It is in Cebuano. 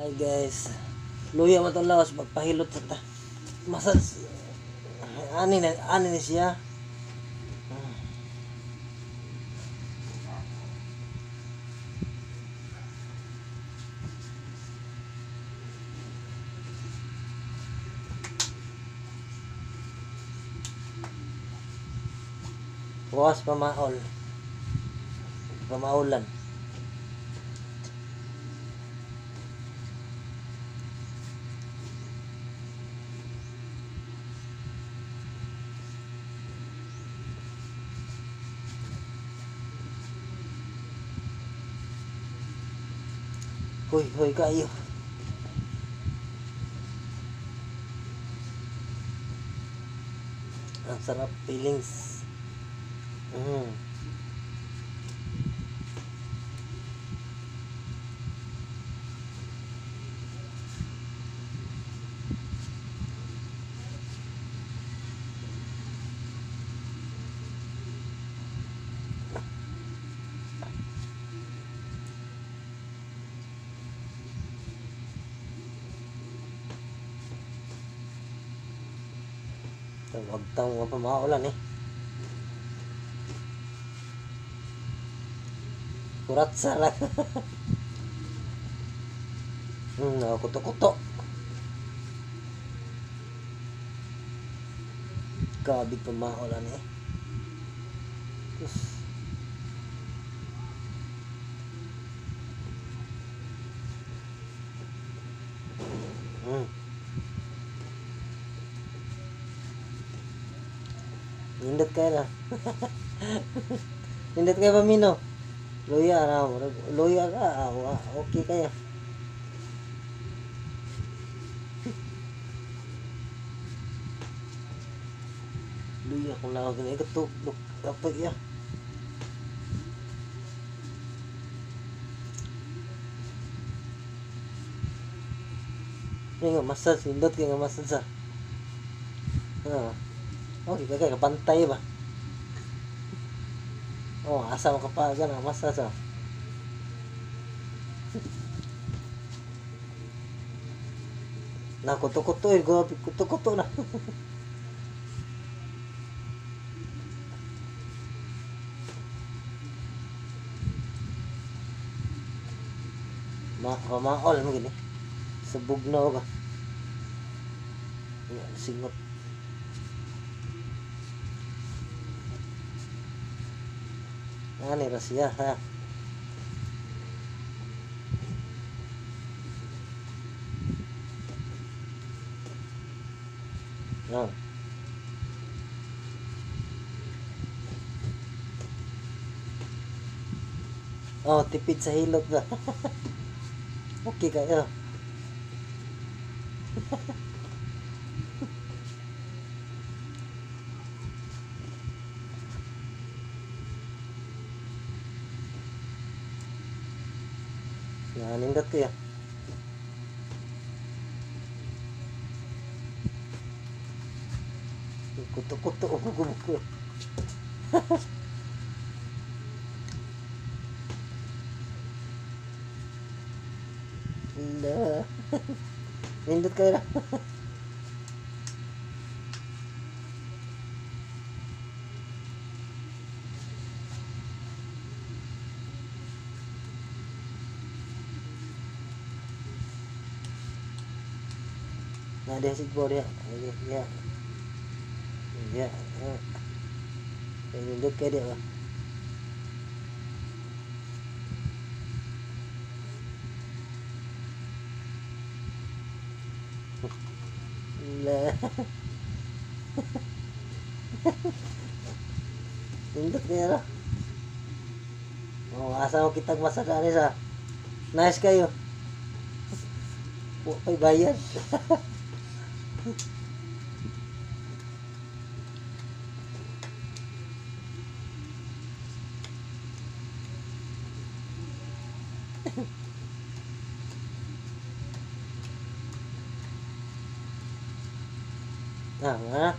Hi guys. Luya man tong lawas magpahilot sa ta. Massage. Ani na ani ni siya. Bukas pamaol. Pamaulan. Huy, huy kayo. Ang sarap feelings. Wag tang mga pamaulan eh. Kurat sa lang. Kuto-kuto. Grabe pamaulan eh. Sus. Nindot kayo na. Nindot kayo pamino. Luya na. Luya ka. Okay kayo. Luya kung lawag na ikaw. Kapag ya. Nga massage. Nindot kayo nga massage. Ah. Okay kaya kapantay ba? Oh, asa mo kapag na massage ah. Na kuto-kuto eh, grabe kuto-kuto na. Pamaol mo gini. Sa bugnaw ba? Singot. Ani ra siya ha. No. Oh, tipid sa hilot ba. Okay kayo. Nanindot kayo. Kuto-kuto buko-buko. Hindi. Nindot kayo na. Nah, dia sih dia. Dia. Dia. Nindot kayo dia ba? Nindot kayo na. Oh, asa mo kitag masada ni sa. Nice kayo. Wa pa'y bayad. Nah, mana?